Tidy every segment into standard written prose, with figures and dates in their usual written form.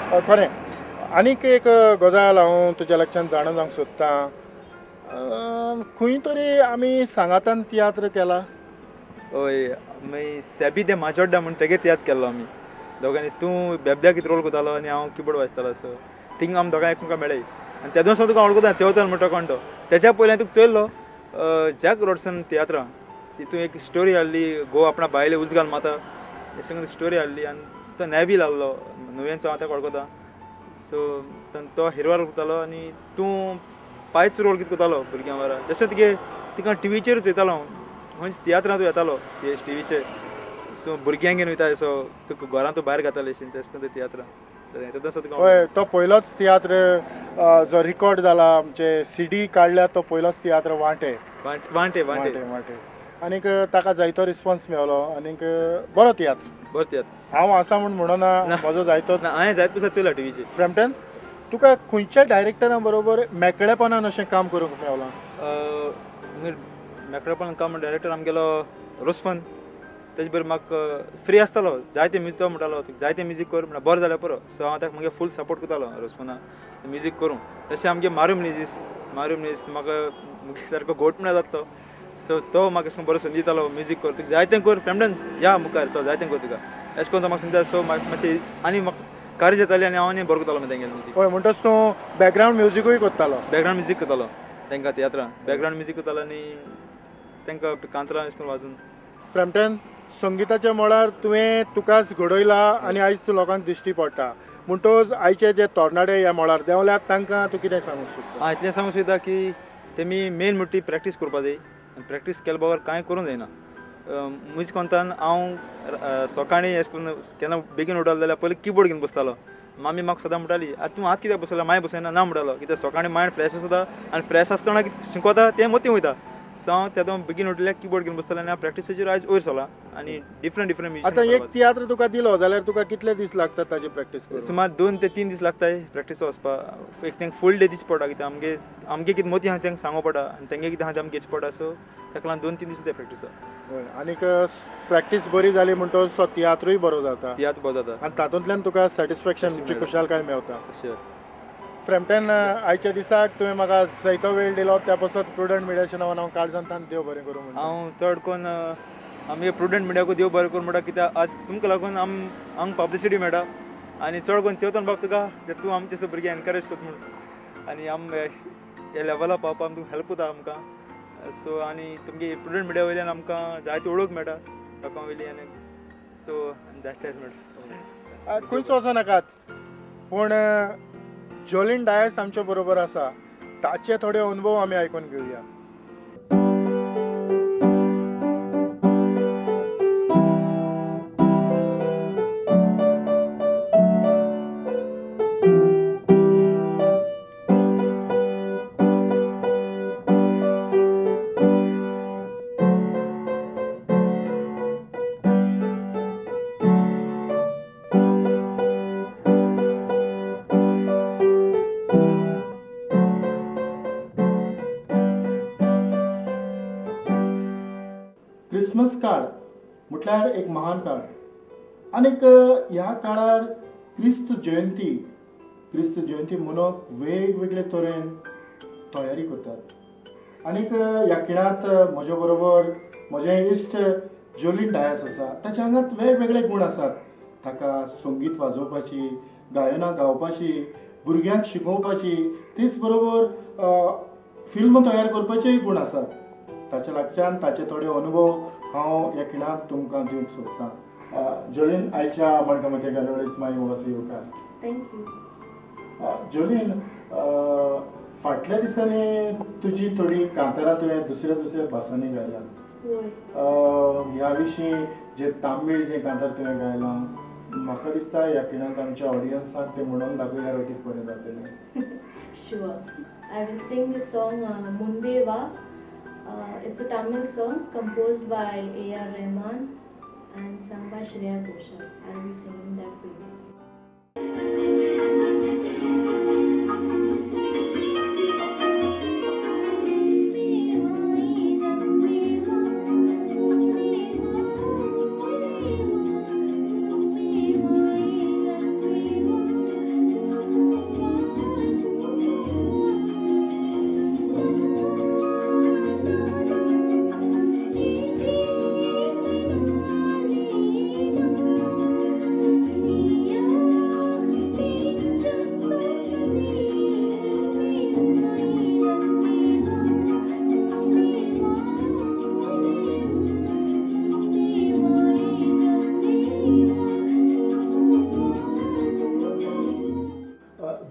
खरें आनीक एक गजाल हांव तुज्या लक्षांत जाणा जावंक सोदतां, खंय तरी आमी सांगातान तियात्र केला. हय, मागीर सॅबी दे माजोड्डा म्हूण तेगे तियात्र केल्लो आमी दोगांनी. तूं बेबद्या कितें रोल करतालो आनी हांव किबोर्ड वाजतालो. सो थिंग आमी दोगां एकमेकां मेळ्ळी आनी तेदोस तुका वळखता तेवताल म्हणटा कोण तो. तेच्या पयलीं तुका चोयल्लो जॅक रोडसन तियात्रां, तितून एक स्टोरी आहली घोव आपणा बायले उजगाल माता अशें स्टोरी आहली आनी तो नॅवील आहलो नुवेंचो हांव ताका वळखता. सो तो हिरवार करतालो आनी तूं पायच रोल कितें करतालो भुरग्यां वारा. तशें तुगे तिका टिवीचेर चोयतालो हांव, खंयच तियात्रां तूं येतालो टिवीचेर. सो भुरग्यांक घेवन वयता असो तुका घरांत तूं भायर घाताले अशें तेश करून तियात्रां. हय, तो पयलोच तियात्र जो रिकॉर्ड जाला आमचे सीडी काडल्या तो पयलोच तियात्र वांटे वांटे वांटे वांटे. आनीक ताका जायतो रिस्पॉन्स मेवलो आनीक बरो तियात्र. बरो तियात्र हांव आसा म्हूण म्हणना, म्हजो जायतो हांवें जायत पयसा चोयला टिवीचेर. फ्रॅम्पटन, तुका खंयच्या डायरेक्टरा बरोबर मेकळेपणान अशें काम करूंक मेवलां? मेकळेपणान काम डायरेक्टर आमगेलो रोस्फन, तेजे बरोबर म्हाका फ्री आसतालो. जायते म्युजीक तो म्हणटालो जायते म्युजीक कर म्हणल्यार बरें जाल्यार पुरो. सो हांव ताका मागीर फूल सपोर्ट करतालो रोस्फोना म्युजीक करूंक. तशें आमगे मारू मिनेजीस, मारू मिनेजीस म्हाका मुगे सारको गोट म्हळ्यार जाता तो. सो तो म्हाका अशें बरो संदी दितालो म्युजीक कर, तुका जायतें कर फ्रॅम्पटन या मुखार चल जायतें कर तुका अशें करून तो म्हाका संदी. सो म्हाका मातशें आनी म्हाका कार्य जातालें आनी हांव आनी बरो करतालो मागीर तेंगेलें म्युजीक. हय, म्हणटच तूं बॅकग्रावंड म्युजिकूय करतालो? बॅकग्रावंड म्युजीक करतालो तांकां तियात्रां बॅकग्रावंड म्युजीक करतालो आनी तांकां कांतरां अशें करून वाजून. फ्रॅम्पटन, संगिताच्या मळार तुवें तुकाच घडयला आनी आयज तूं लोकांक दिश्टी पडटा, म्हणटच आयचे जे तरणाटे ह्या मळार देंवल्यात तांकां तूं कितें सांगूंक सोदता? हांव इतलें सांगूंक सोदता की तेमी मेन म्हणटा ती प्रॅक्टीस करपा जाय. प्रॅक्टीस केले बगर कांय करूंक जायना. म्युजीक कोंतान हांव सकाळीं अशें करून केन्ना बेगीन उठलो जाल्यार पयलीं किबोर्ड घेवन बसतालो. मामी म्हाका सदां म्हणटाली आतां तूं आतां कित्याक बसला, मागीर बसयना ना म्हणटालो, कित्याक सकाळीं मायंड फ्रेश आसता आनी फ्रेश आसतना शिकता तें मतीं वयता. सो हांव तेदो बेगीन उठल्यार किबोर्ड घेवन बसतालो आनी हांव प्रॅक्टिसेचेर आयज वयर सरला आनी डिफरंट डिफरंट म्युजीक. आतां एक तियात्र तुका दिलो जाल्यार तुका कितले दीस लागतात ताजी प्रॅक्टीस करूंक? सुमार 2 ते 3 दीस लागताय प्रॅक्टीस वचपाक. एक तांकां फूल डे दिवचें पडटा, कित्याक आमगे आमगे कितें मोती आहा तांकां सांगूंक पडटा आनी तेंगे कितें आहा तें आमकां घेवचें पडटा. सो ताका लागून 2-3 दीस ते प्रॅक्टिसाक. हय, आनीक प्रॅक्टीस बरी जाली म्हणटच तो तियात्रूय बरो जाता. तियात्र बरो जाता आनी तातूंतल्यान तुका सॅटिस्फॅक्शन म्हणजे खुशालकाय मेवता. शुअर. फ्रॅम्पटन, आयच्या दिसाक तुवें म्हाका जायतो वेळ दिलो त्या पासत प्रुडंट मिडियाच्या नांवान हांव काळजांतल्यान देव बरें करूं म्हणटा. हांव चड करून आमगे प्रुडंट मिडियाकूय देव बरें करूं म्हणटा, कित्याक आज तुमकां लागून आमकां पब्लिसिटी मेळटा आनी चड करून तेवतान बाब तुका तूं आमचे भुरगे एनकरेज करता म्हूण आनी आम ह्या लेवला पावपाक तुमकां हेल्प करता आमकां. सो आनी तुमगे प्रुडंट मिडिया वयल्यान आमकां जायती वळख मेळटा लोकां वयली आनी सो जायते मेळटा. खंयच वचनाकात, पूण जोलीन डायस आमच्या बरोबर आसा, ताचे थोडे अनुभव आमी आयकून घेवया. क्रिसमस काळ म्हटल्यार एक महान काळ आनीक ह्या काळार क्रिस्त जयंती, क्रिस्त जयंती मनोवंक वेगवेगळे तरेन तयारी करतात. आनीक ह्या खिणांत म्हजे बरोबर म्हजें इश्ट जोलीन डायस आसा. ताच्या आंगांत वेगवेगळे गूण आसात. ताका संगीत वाजोवपाची, गायनां गावपाची, भुरग्यांक शिकोवपाची, तेच बरोबर फिल्म तयार करपाचेय गूण आसात. ताच्या लागच्यान ताचे थोडे अनुभव हांव ह्या खिणाक तुमकां दिवंक सोदतां. जोलीन, आयच्या मणकामती कार्यावळींत मागीर वस येवकार. Thank you. Jolene, फाटल्या दिसांनी तुजी थोडी कांतारां तुवें दुसऱ्या दुसऱ्या भासांनी गायलां. ह्या विशीं जे तामीळ जें कांतार तुवें गायलां, म्हाका दिसता ह्या खिणाक आमच्या ऑडियन्साक तें म्हणून दाखयल्यार अदीक बरें जातलें. Sure. I will sing this song Munbe Va. It's a Tamil song composed by A.R. Rahman and sung by Shreya Ghoshal. I will be singing that for you.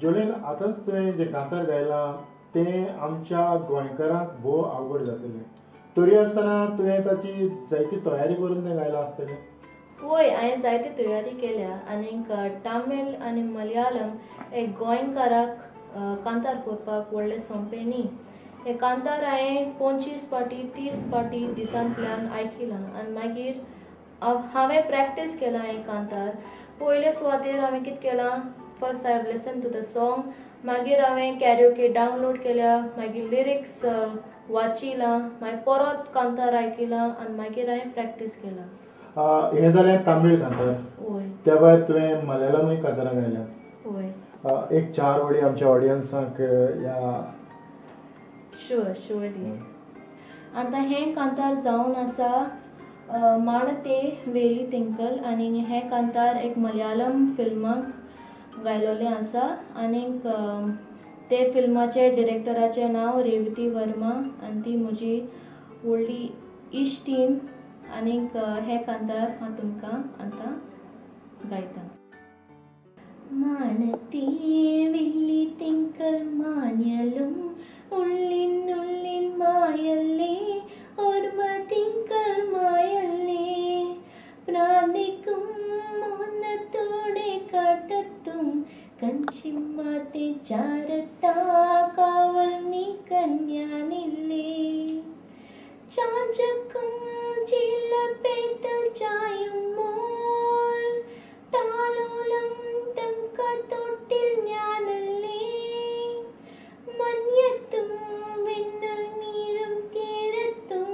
जोलीन, आतांच तुवें जें कांतार गायलां तें आमच्या गोंयकारांक भोव आवड जातलें, तरी आसतना तुवें ताची जायती तयारी करून तें गायलां आसतलें? वय, हांवें जायती तयारी केल्या आनीक तामीळ आनी मलयाळम हे गोंयकाराक कांतार करपाक व्हडलें सोंपें न्ही. हे कांतार हांवें 25 फावटी 30 फावटी दिसांतल्यान आयकिलां आनी मागीर हांवें प्रॅक्टीस केलां. हें कांतार पयले सुवातेर हांवें कितें केलां, first I have listen to the song, मागीर हांवें कॅरिओके डावनलोड केल्या, मागीर लिरिक्स वाचिलां, मागीर परत कांतार आयकिलां आनी मागीर हांवें प्रॅक्टीस केलां. हें जालें तामीळ कांतार. वय. त्या भायर तुवें मलयाळमूय कांतारां गायल्या. वय. एक 4 वळी आमच्या ऑडियन्साक ह्या. Sure, surely. आतां हें कांतार जावन आसा माणते वेली तिंकल आनी हें कांतार एक मलयाळम फिल्माक गायलोलें आसा आनीक ते फिल्माचे डिरेक्टराचें नांव रेवती वर्मा आनी ती म्हजी व्हडली इश्टीन आनीक हें कांतार हांव तुमकां आतां गायता. माणते वेली तिंकल मान्यलुम उള്ളിൻ ഉള്ളിൻ മായല്ലേ ഓർമ്മ തിങ്കൾ മായല്ലേ പ്രാന്തിക്കും മോന്നത്തോടെ കാട്ടത്തും കഞ്ചിമ്മാത്തെ ചാരത്താ കാവൽ നീ കന്യാനില്ലേ ചാഞ്ചക്കും ചില്ലപ്പേത്തൽ ചായുമ്പോൾ താലോലം തങ്കത്തൊട്ടിൽ ഞാനല്ലേ മഞ്ഞത്തും മിന്നൽ നീരും തീരത്തും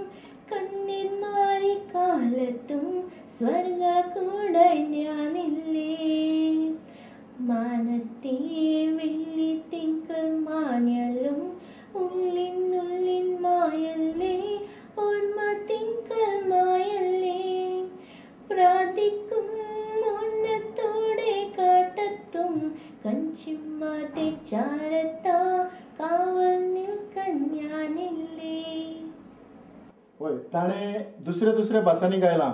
കണ്ണീർ മാറി കാലത്തും സ്വർഗ കൂടെ ഞാനില്ലേ മാനത്തെ വെള്ളി തിങ്കൾ മാഞ്ഞലും ഉള്ളിനുള്ളിൻ മായല്ലേ ഓർമ്മ തിങ്കൾ മായല്ലേ പ്രാർത്ഥിക്കും മോന്നത്തോടെ കാട്ടത്തും കഞ്ചിമ്മാത്തെ ചാരത്താ कावल निൽക്കാൻ ഞാനില്ലേ. वय, ताणें दुसऱ्या दुसऱ्या भासांनी गायलां,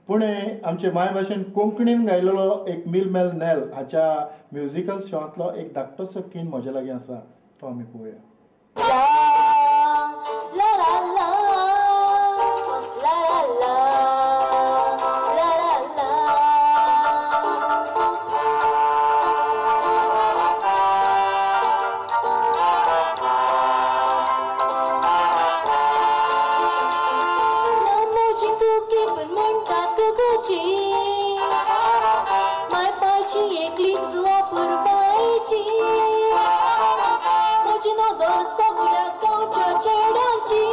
पूण आमचे मायभाशेन कोंकणीन गायलेलो एक मिल मेल नेल हाच्या म्युजिकल शोंतलो एक धाकटोसो कीण म्हज्या लागीं आसा, तो आमी पळोवया. ला ला ला ला ला ला ला ला. मायपाची एकलीच वापरपायची म्हजी नदर सगल्या गांवच्या चेड्यांची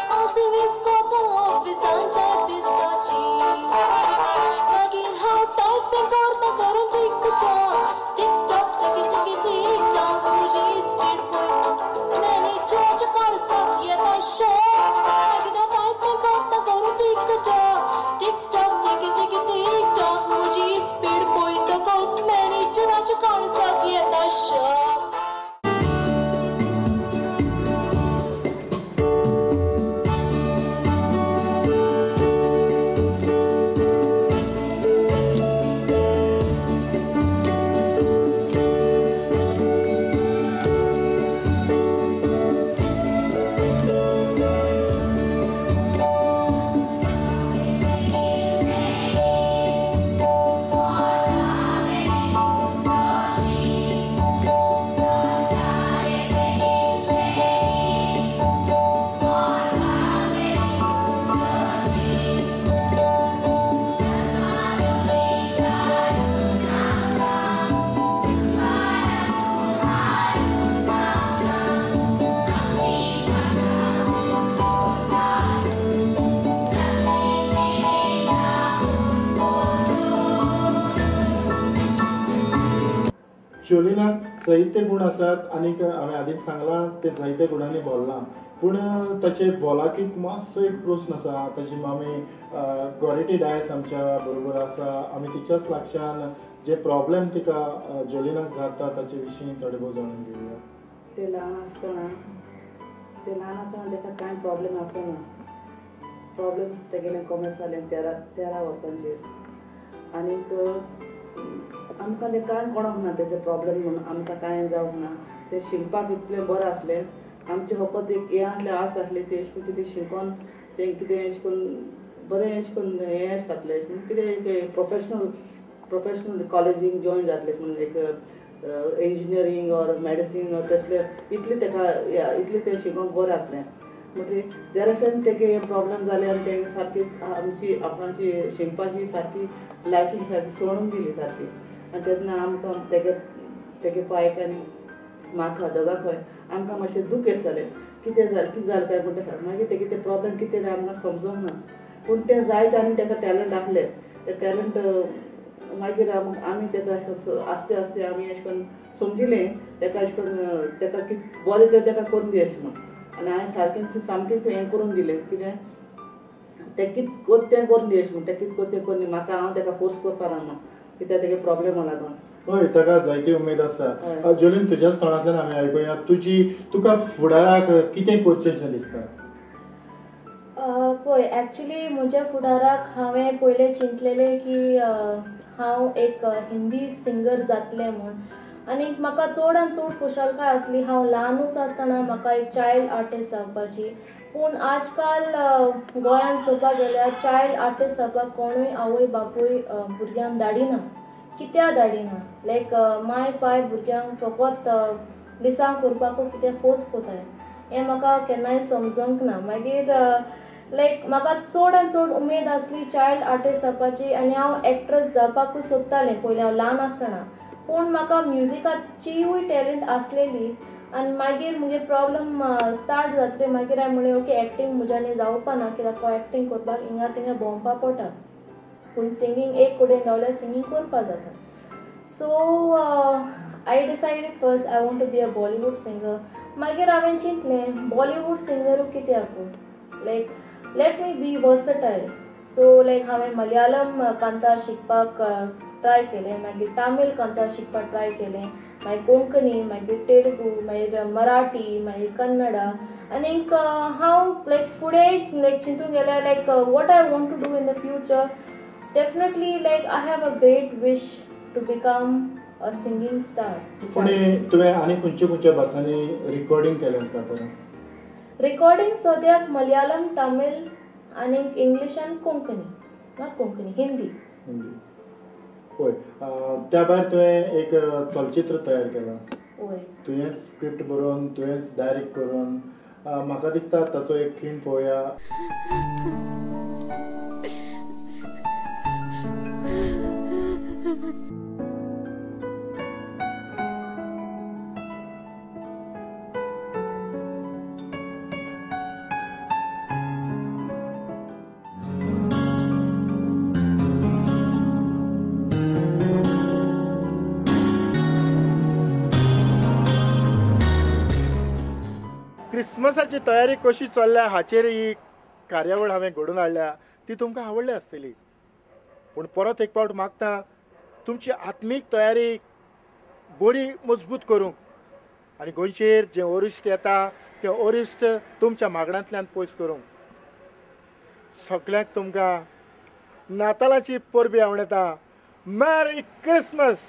हांव सर्वीस कोता ऑफिसान टायपिस्टाची मागीर हांव टायपींग करता करून टिक टॉक टिक टॉक टिकी टिकी टिक टॉक म्हजी स्पीड पळय मॅनेजराच्या कळसाक येता शॉक मागीर हांव टायपींग करता करून टिक टॉक टिक टॉक टिकी टिकी टिक टॉक म्हजी स्पीड पळयतकच मॅनेजराच्या कळसाक येता शॉक. जोलिनाक जायते गूण आसात आनीक हांवें आदींच सांगलां ते जायते गुणांनी भरलां, पूण ताचे भलाकीक मातसो एक प्रस्न आसा. ताची मामी गोरेटी डायस आमच्या बरोबर आसा, आमी तिच्याच लागच्यान जे प्रॉब्लेम तिका जोलिनाक जाता ताचे विशीं थोडे भोव जाणून घेवया. ते ल्हान आसतना ताका कांय प्रॉब्लेम आसना. प्रॉब्लेम्स तेगेले कॉमर्स जाले 13 वर्सांचेर आनीक आमकां तें कांय कोणाक ना तेजे प्रॉब्लम म्हणून आमकां कांय जावंक ना. तें शिकपाक इतलें बरें आसलें. आमचें फकत एक हें आसलें आस आसली तें अशें करून कितें शिकोन तें कितें अशें करून बरें अशें करून हें जातलें अशें करून कितें एक प्रोफेशनल कॉलेजीक जॉयन जातलें म्हणून एक इंजिनियरींग ऑर मेडिसीन ऑर तसलें इतलें तेका इतलें तें शिकोंक बरें आसलें. म्हणटकीर देरफेन तेगे हें प्रॉब्लम जालें आनी तेणें सारकीच आमची आपणाची शिकपाची सारकी लायकींग सारकी सोडून दिली सारकी. आनी तेन्ना आमकां तेगे तेगे पायक आनी म्हाका दोगांकय आमकां मातशें दुखें जालें कितें जालें कितें जालें काय म्हणटा. मागीर तेगे तें प्रॉब्लम कितें तें आमकां समजोंक ना पूण तें जायते आनी तेका टॅलंट आसलें तें टॅलंट मागीर आमी तेका अशें आस्ते आस्ते आमी अशें करून समजिलें तेका अशें करून तेका कितें बरें तें तेका करून दी अशें म्हण. आनी हांवें सारकें सामकें हें करून दिलें कितें तें कितें कोत तें करून दी अशें म्हण तें कितें कोत तें करून दी म्हाका हांव तेका फोर्स करपा ना म्हण कित्याक तेगे प्रॉब्लेमा लागून. हय ताका जायती उमेद आसा. जोलीन तुज्याच तोंडांतल्यान आमी आयकुया तुजी तुका फुडाराक कितें करचें अशें दिसता? पळय एक्चुली म्हज्या फुडाराक हांवें पयलें चिंतलेलें की हांव एक हिंदी सिंगर जातलें म्हूण. आनी म्हाका चडान चड खुशालकाय आसली हांव ल्हानूच आसतना म्हाका एक चायल्ड आर्टिस्ट जावपाची. पूण आजकाल गोंयांत चोवपाक गेल्यार चायल्ड आर्टिस्ट जावपाक कोणूय आवय बापूय भुरग्यांक धाडिना. कित्याक धाडिना लायक माय पाय भुरग्यांक फकत लिसांव करपाकू कितें फोर्स कोताय हें म्हाका केन्नाय समजोंक ना. मागीर लायक म्हाका चड आनी चड उमेद आसली चायल्ड आर्टिस्ट जावपाची आनी हांव एक्ट्रस जावपाकूय सोदतालें पयलीं हांव ल्हान आसतना. पूण म्हाका म्युजिकाचीय टॅलंट आसलेली आनी मागीर म्हगे प्रॉब्लम स्टार्ट जातली मागीर हांवें म्हणलें ओके एक्टींग म्हज्यानी जावपा ना कित्याक एक्टींग करपाक हिंगा थिंगा भोंवपा पडटा पूण सिंगींग एक कडेन रावल्यार सिंगींग करपा जाता. So I decided first I want to be a Bollywood singer. मागीर हांवें चिंतलें बॉलिवूड सिंगरू कित्याक like let me be versatile. So like हांवें मलयालम कांतार शिकपाक ट्राय केलें, मागीर तामील कांतार शिकपाक ट्राय केलें, मागीर कोंकणी, मागीर तेलुगू, मागीर मराठी, मागीर कन्नडा. आनीक हांव लायक फुडें लायक चिंतूंक गेल्यार like what I want to do in the future definitely like I have a great wish to become a singing star. पूण तुवें आनी खंयच्या खंयच्या भासांनी रिकॉर्डिंग केलें आतां? रिकॉर्डिंग सद्याक मलयालम, तामील आनी इंग्लीश आनी Konkani, not Konkani, Hindi. Hindi. पळय त्या भायर तुवें एक चलचित्र तयार केलां. हय. तुवेंच स्क्रिप्ट बरोवन तुवेंच डायरेक्ट करून म्हाका दिसता ताचो एक खीण पळोवया. क्रिसमसाची तयारी कशी चल्ल्या हाचेर ही कार्यावळ हांवें घडोवन हाडल्या ती तुमकां आवडल्या आसतली. पूण परत एक फावट मागता तुमची आत्मीक तयारी बरी मजबूत करूंक आनी गोंयचेर जें अरिश्ट येता तें अरिश्ट तुमच्या मागण्यांतल्यान पयस करूंक सगळ्यांक तुमकां नातालाची परबी आवडटा. Merry Christmas.